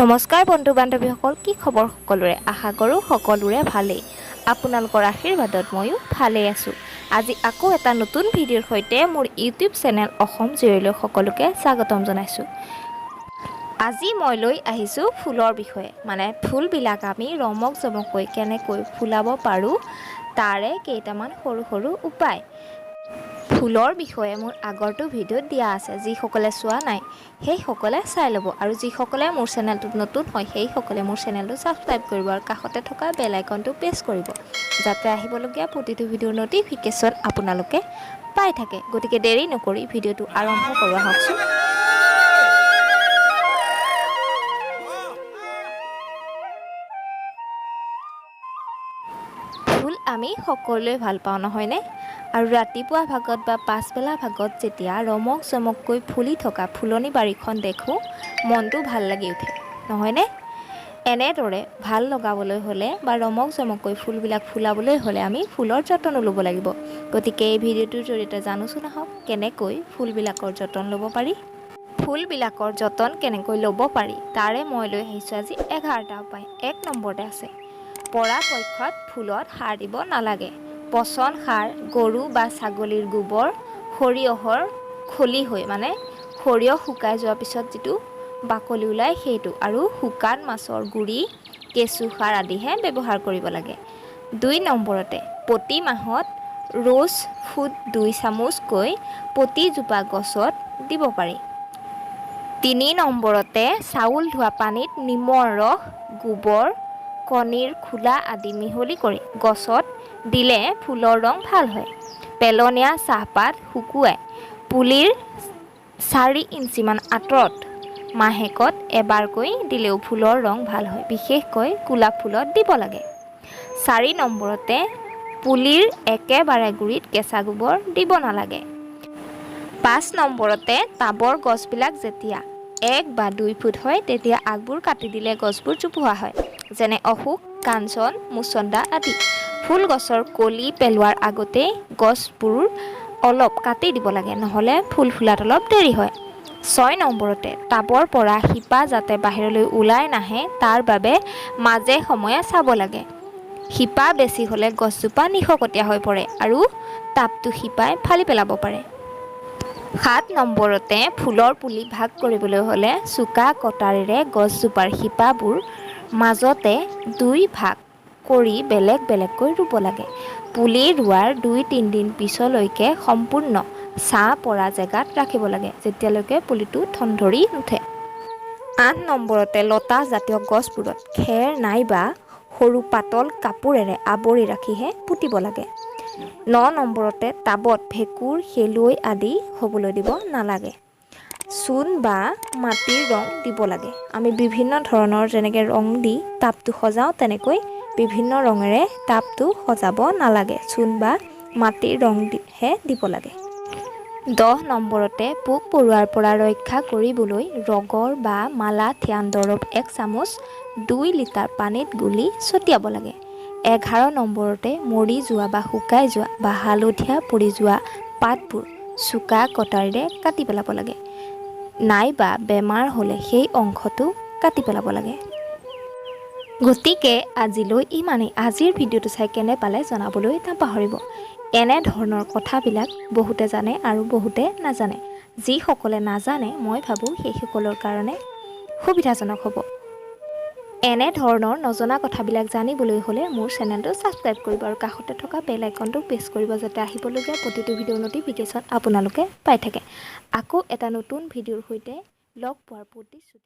নমস্কাৰ বন্ধু বান্ধৱীসকল, কি খবৰ সকলোৰে? আশা কৰোঁ সকলোৰে ভালেই। আপোনালোকৰ আশীৰ্বাদত ময়ো ভালেই আছোঁ। আজি আকৌ এটা নতুন ভিডিঅ'ৰ সৈতে মোৰ ইউটিউব চেনেল অসম জীয়ৰীলৈ সকলোকে স্বাগতম জনাইছোঁ। আজি মই লৈ আহিছোঁ ফুলৰ বিষয়ে, মানে ফুলবিলাক আমি ৰমক জমককৈ কেনেকৈ ফুলাব পাৰোঁ তাৰে কেইটামান সৰু সৰু উপায়। ফুলৰ বিষয়ে মোৰ আগৰটো ভিডিঅ'ত দিয়া আছে, যিসকলে চোৱা নাই সেইসকলে চাই ল'ব আৰু যিসকলে মোৰ চেনেলটোত নতুন হয় সেইসকলে মোৰ চেনেলটো ছাবস্ক্ৰাইব কৰিব আৰু কাষতে থকা বেল আইকনটো প্ৰেছ কৰিব, যাতে আহিবলগীয়া প্ৰতিটো ভিডিঅ'ৰ ন'টিফিকেশ্যন আপোনালোকে পাই থাকে। গতিকে দেৰি নকৰি ভিডিঅ'টো আৰম্ভ কৰোঁ আহকচোন। ফুল আমি সকলোৱে ভাল পাওঁ, নহয়নে? আৰু ৰাতিপুৱা ভাগত বা পাছবেলা ভাগত যেতিয়া ৰমক জমককৈ ফুলি থকা ফুলনি বাৰীখন দেখোঁ, মনটো ভাল লাগি উঠে, নহয়নে? এনেদৰে ভাল লগাবলৈ হ'লে বা ৰমক জমককৈ ফুলবিলাক ফুলাবলৈ হ'লে আমি ফুলৰ যতনো ল'ব লাগিব। গতিকে এই ভিডিঅ'টোৰ জৰিয়তে জানোচোন আহক কেনেকৈ ফুলবিলাকৰ যতন ল'ব পাৰি। ফুলবিলাকৰ যতন কেনেকৈ ল'ব পাৰি তাৰে মই লৈ আহিছোঁ আজি 11টা উপায়। 1 নম্বৰতে আছে, পৰাপক্ষত ফুলত সাৰ দিব নালাগে। পচন সাৰ, গৰু বা ছাগলীৰ গোবৰ, সৰিয়হৰ খলিহৈ, মানে সৰিয়হ শুকাই যোৱাৰ পিছত যিটো বাকলি ওলায় সেইটো, আৰু শুকান মাছৰ গুড়ি, কেঁচু সাৰ আদিহে ব্যৱহাৰ কৰিব লাগে। 2 নম্বৰতে প্ৰতি মাহত ৰ'জ ফুট 2 চামুচকৈ প্ৰতিজোপা গছত দিব পাৰি। 3 নম্বৰতে চাউল ধোৱা পানীত নিমৰ ৰস, গোবৰ, কণীৰ খোলা আদি মিহলি কৰি গছত দিলে ফুলৰ ৰং ভাল হয়। পেলনীয়া চাহপাত শুকুৱাই পুলিৰ 4 ইঞ্চিমান আঁতৰত মাহেকত এবাৰকৈ দিলেও ফুলৰ ৰং ভাল হয়, বিশেষকৈ গোলাপ ফুলত দিব লাগে। 4 নম্বৰতে পুলিৰ একেবাৰে গুৰিত কেঁচা গোবৰ দিব নালাগে। 5 নম্বৰতে টাবৰ গছবিলাক যেতিয়া 1 বা 2 ফুট হয় তেতিয়া আগবোৰ কাটি দিলে গছবোৰ জোপোহা হয়, যেনে অশোক, কাঞ্চন, মুচন্দা আদি। ফুল গছৰ কলি পেলোৱাৰ আগতেই গছবোৰ অলপ কাটি দিব লাগে, নহ'লে ফুল ফুলাত অলপ দেৰি হয়। 6 নম্বৰতে টাবৰ পৰা শিপা যাতে বাহিৰলৈ ওলাই নাহে তাৰ বাবে মাজে সময়ে চাব লাগে। শিপা বেছি হ'লে গছজোপা নিশকতীয়া হৈ পৰে আৰু টাবটো শিপাই ফালি পেলাব পাৰে। 7 নম্বৰতে ফুলৰ পুলি ভাগ কৰিবলৈ হ'লে চোকা কটাৰীৰে গছজোপাৰ শিপাবোৰ মাজতে 2 ভাগ কৰি বেলেগ বেলেগকৈ ৰুব লাগে। পুলি ৰোৱাৰ 2-3 দিন পিছলৈকে সম্পূৰ্ণ ছাঁ পৰা জেগাত ৰাখিব লাগে, যেতিয়ালৈকে পুলিটো ঠন ধৰি নুঠে। 8 নম্বৰতে লতা জাতীয় গছবোৰত খেৰ নাইবা সৰু পাতল কাপোৰেৰে আৱৰি ৰাখিহে পুতিব লাগে। 9 নম্বৰতে টাবত ভেঁকুৰ, শেলুৱৈ আদি হ'বলৈ দিব নালাগে। চূণ বা মাটিৰ ৰং দিব লাগে। আমি বিভিন্ন ধৰণৰ যেনেকৈ ৰং দি টাবটো সজাওঁ তেনেকৈ বিভিন্ন ৰঙেৰে টাবটো সজাব নালাগে, চূণ বা মাটিৰ ৰংহে দিব লাগে। 10 নম্বৰতে পোক পৰুৱাৰ পৰা ৰক্ষা কৰিবলৈ ৰগৰ বা মালাথিয়ান দৰৱ 1 চামুচ 2 লিটাৰ পানীত গুলি ছটিয়াব লাগে। 11 নম্বৰতে মৰি যোৱা বা শুকাই যোৱা বা হালধীয়া পৰি যোৱা পাতবোৰ চোকা কটাৰীৰে কাটি পেলাব লাগে, নাইবা বেমাৰ হ'লে সেই অংশটো কাটি পেলাব লাগে। গতিকে আজিলৈ ইমানেই। আজিৰ ভিডিঅ'টো চাই কেনে পালে জনাবলৈ নাপাহৰিব। এনেধৰণৰ কথাবিলাক বহুতে জানে আৰু বহুতে নাজানে। যিসকলে নাজানে মই ভাবোঁ সেইসকলৰ কাৰণে সুবিধাজনক হ'ব। এনেধৰণৰ নজনা কথাবিলাক জানিবলৈ হ'লে মোৰ চেনেলটো ছাবস্ক্ৰাইব কৰিব আৰু কাষতে থকা বেল আইকনটো প্ৰেছ কৰিব, যাতে আহিবলগীয়া প্ৰতিটো ভিডিঅ'ৰ ন'টিফিকেশ্যন আপোনালোকে পাই থাকে। আকৌ এটা নতুন ভিডিঅ'ৰ সৈতে লগ পোৱাৰ প্ৰতিশ্ৰুতি।